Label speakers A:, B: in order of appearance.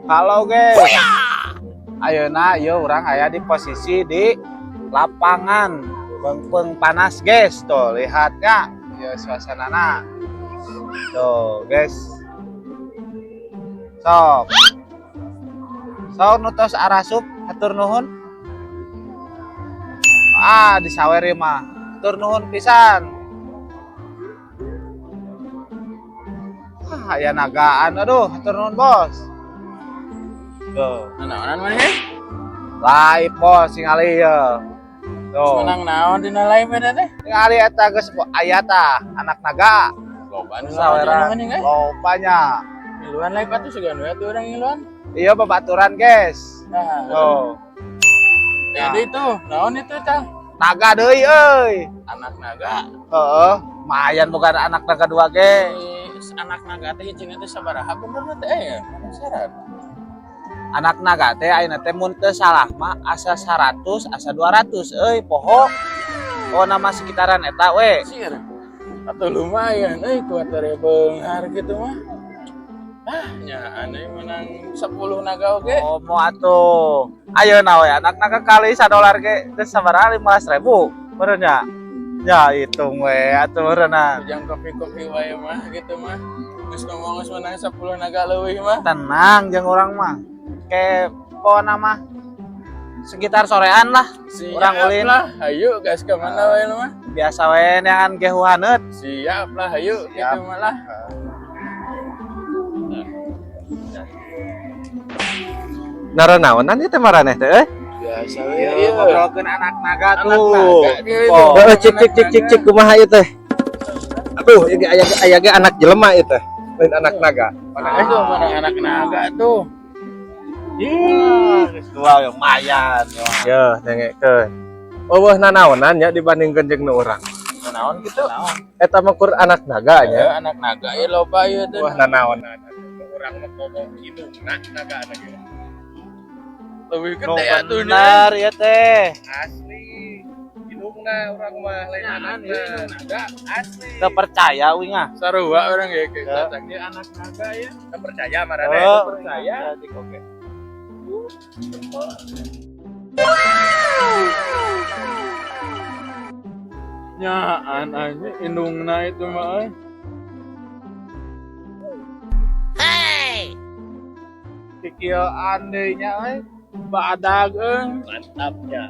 A: Halo, guys. Ayeuna ieu urang aya di posisi di lapangan Beungpeung panas, guys. Tuh, lihat ya. Ya, suasanana. Tuh, guys. Sok. Sok nu tos arasup, hatur nuhun. Ah, disawer ieu mah. Hatur nuhun pisan. Ah, aya nagaan. Aduh, hatur nuhun, Bos. Tuh.
B: Naonan maneh?
A: Live, Bos, ningali ya. Tuh.
B: Menang naon dina live eta teh?
A: Ningali eta geus aya tah anak naga.
B: Loba nu
A: Saweran.
B: maneh guys.
A: Lobanya.
B: Ngiluan live atuh sugan we atuh urang ngiluan.
A: Iya, babaturan, guys.
B: Nah,
A: Tuh.
B: jadi itu, naon itu tah?
A: Naga deui euy.
B: Anak naga.
A: Heeh, lumayan bukan anak naga dua ge.
B: Anak naga teh hijina teh sabaraha bener teh ya? Penasaran.
A: Anak naga teh ayeuna teh mun teu salah mah asa 100 asa 200 euy, poho. Oh, nama sekitaran eta we.
B: Sir. Atau lumayan euy, kuat dari beunghar gitu mah. Ah, nya aneh menang 10 naga oge.
A: Oh, mau atuh. Ayeuna we anak naga kali 1 dolar ge geus sabaraha, 15.000 meureun nya. Ya, hitung we atuh meureunna.
B: Jang kopi-kopi wae mah gitu mah. Geus ngomong geus menang 10 naga leuwih mah.
A: Tenang jeung urang mah. Kepo nama sekitar sorean lah.
B: Siap
A: Urang ulin.
B: Lah, ayo gas ke mana wae lu mah.
A: Biasa we neangan gehu haneut.
B: Siap lah, ayo
A: Siap.
B: Gitu mah lah.
C: Naranaonan ieu teh maraneh teh euy?
B: Biasa we.
A: Iya,
B: Ieu.
A: ngobrolkeun anak naga
B: Anak
A: tuh.
B: naga gitu.
A: Oh.
C: Heeh, cik cik cik cik cik, kumaha ieu teh? Aduh, ieu ge aya ge anak jelema ieu teh. Lain anak naga.
B: Mana itu mana anak naga tuh.
A: Ih, geus dua ya lumayan.
C: Yeuh, dengekeun. Eueuh nanaonan nya dibandingkeun jeung nu urang.
B: Naon gitu?
A: Naon?
C: Eta mah kur anak naga nya.
B: Ya, anak naga ya loba ieu teh.
C: Wah, nanaonan. Nu urang mah komo hidungna naga ge.
B: Lebih
A: Nu
B: gede atuh nya.
A: bener ya teh.
C: Asli. Hidungna urang mah lain
B: Nyahan
C: anakna.
B: ieu indung naga.
C: Asli.
A: Teu percaya uing ah.
B: Sarua urang ge kayak
A: Ya.
B: cacak dia anak naga ya.
C: Teu percaya maraneh.
A: Oh,
B: percaya.
A: Oke.
B: Nyaan aja indungna itu mah euy.
A: Kikieuan deui nya euy.
B: Badag euy.
C: Mantapnya.